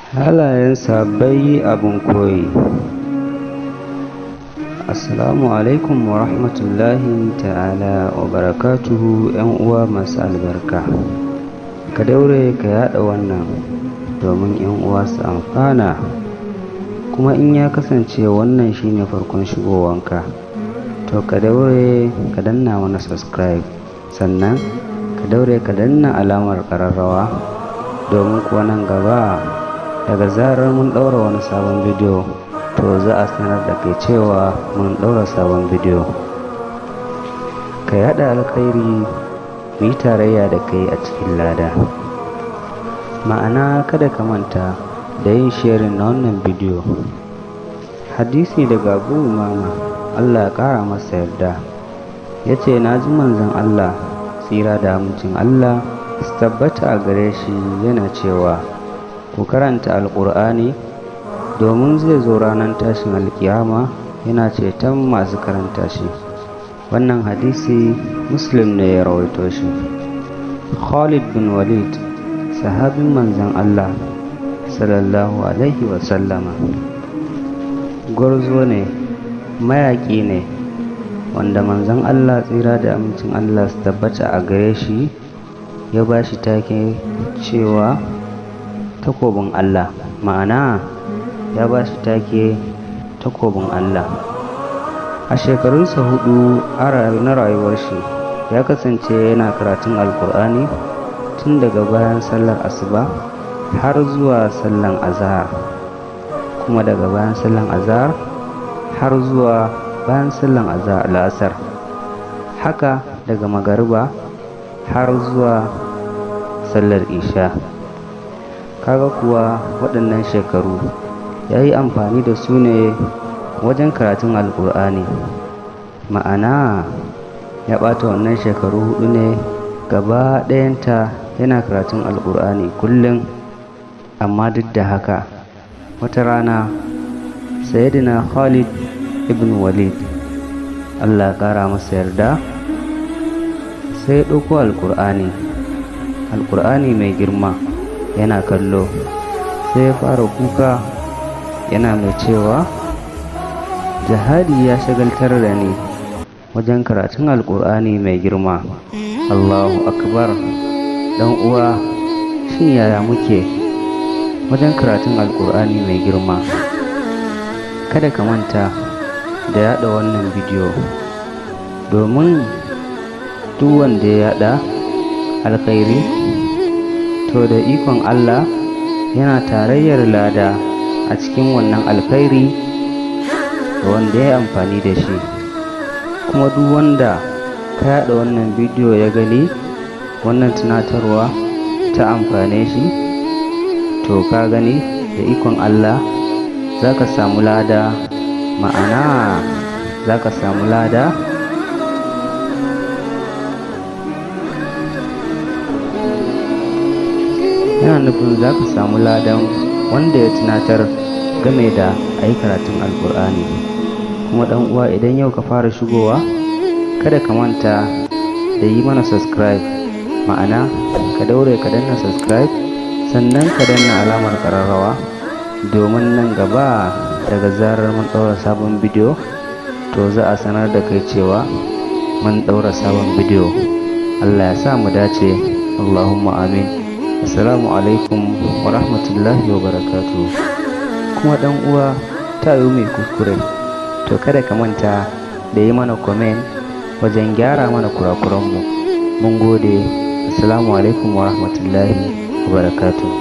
Halayen sahabbai abin koyi. Assalamu alaikum wa rahmatullahi ta'ala wa barakatuhu, ‘yan uwa masu albarka. Ka daure ka yaɗa wannan domin ‘yan uwa su amfana. Kuma in ya kasance wannan shine farkon shigowanka, to ka daure ka danna mana subscribe, sannan ka daure ka danna alamar ƙararrawa, domin kuwa nan gaba daga zarar mun ɗaura wani sabon bidiyo, to za a sanar da kai cewa mun ɗaura sabon bidiyo. Ka yaɗa alkhairi, mu yi tarayya da kai a cikin lada. Ma'ana, kada ka manta da yin sharing na wannan bidiyo. Hadisi daga Abu Umama, Allah ya ƙara masa yarda, ya ce, "Na ji Manzon Allah, tsira da amincin Allah su tabbata a gare shi, yana cewa, ku karanta Alƙur'ani, domin zai zo ranar tashin Alkiyama yana ceton masu karanta shi." Wannan hadisi Muslim ne ya rawaito shi. Khalid bin Walid, sahabin Manzon Allah sallallahu alaihi wasallama, gwarzo ne, mayaƙi ne, wanda Manzon Allah, tsira da amincin Allah su tabbata a gare shi, ya ba shi take cewa takobin Allah. Ma'ana, ya ba shi take takobin Allah. A shekarunsa 4 na rayuwar shi, ya kasance yana karatun Alkur'ani tun daga bayan sallar asuba har zuwa sallan azahar, kuma daga bayan sallan azahar har zuwa bayan sallan la'asar, haka daga magariba har zuwa sallar isha. Kaga kuwa waɗannan shekaru ya yi amfani da su ne wajen karatun Alkur'ani. Ma'ana, ya ɓata wannan shekaru 4 ne gaba ɗayanta yana karatun Alkur'ani kullum. Amma duk da haka, wata rana Sayyidina Khalid ibn Walid, Allah ƙara masa yarda, sai ya ɗauko Alkur'ani, Alkur'ani mai girma, yana kallo, sai ya fara kuka, yana mai cewa, "Jihadi ya shagaltar da ni wajen karatun Alkur'ani mai girma." Allahu akbar! Dan uwa, shin yaya muke wajen karatun Alkur'ani mai girma? Kada ka manta da yada wannan bidiyo, domin duk wanda ya yada alkhairi, to da ikon Allah yana tarayyar lada a cikin wannan alkhairi da wanda ya amfani da shi. Kuma duk wanda ka yada wannan bidiyo ya gani, wannan tunatarwa ta amfane shi, to ka gani, da ikon Allah za ka samu lada. Ma'ana, za ka samu lada. Yana nufin za ka samu ladan wanda ya tunatar game da a yi karatun Alkur'ani. Kuma ɗan uwa, idan yau ka fara shigowa, kada ka manta da yi mana subscribe. Ma'ana, ka daure ka danna subscribe, sannan ka danna alamar ƙararrawa, domin nan gaba daga zarar mun ɗaura sabon bidiyo, to za a sanar da kai cewa mun ɗaura sabon bidiyo. Allah ya sa mu dace. Allahumma amin. Assalamu alaikum wa rahmatullahi wa barakatuh. Kuma ɗan uwa, ta yi mai kuskure, to kada ka manta da yi mana comment wajen gyara mana kurakuranmu. Mun gode. Assalamu alaikum wa rahmatullahi wa barakatuh.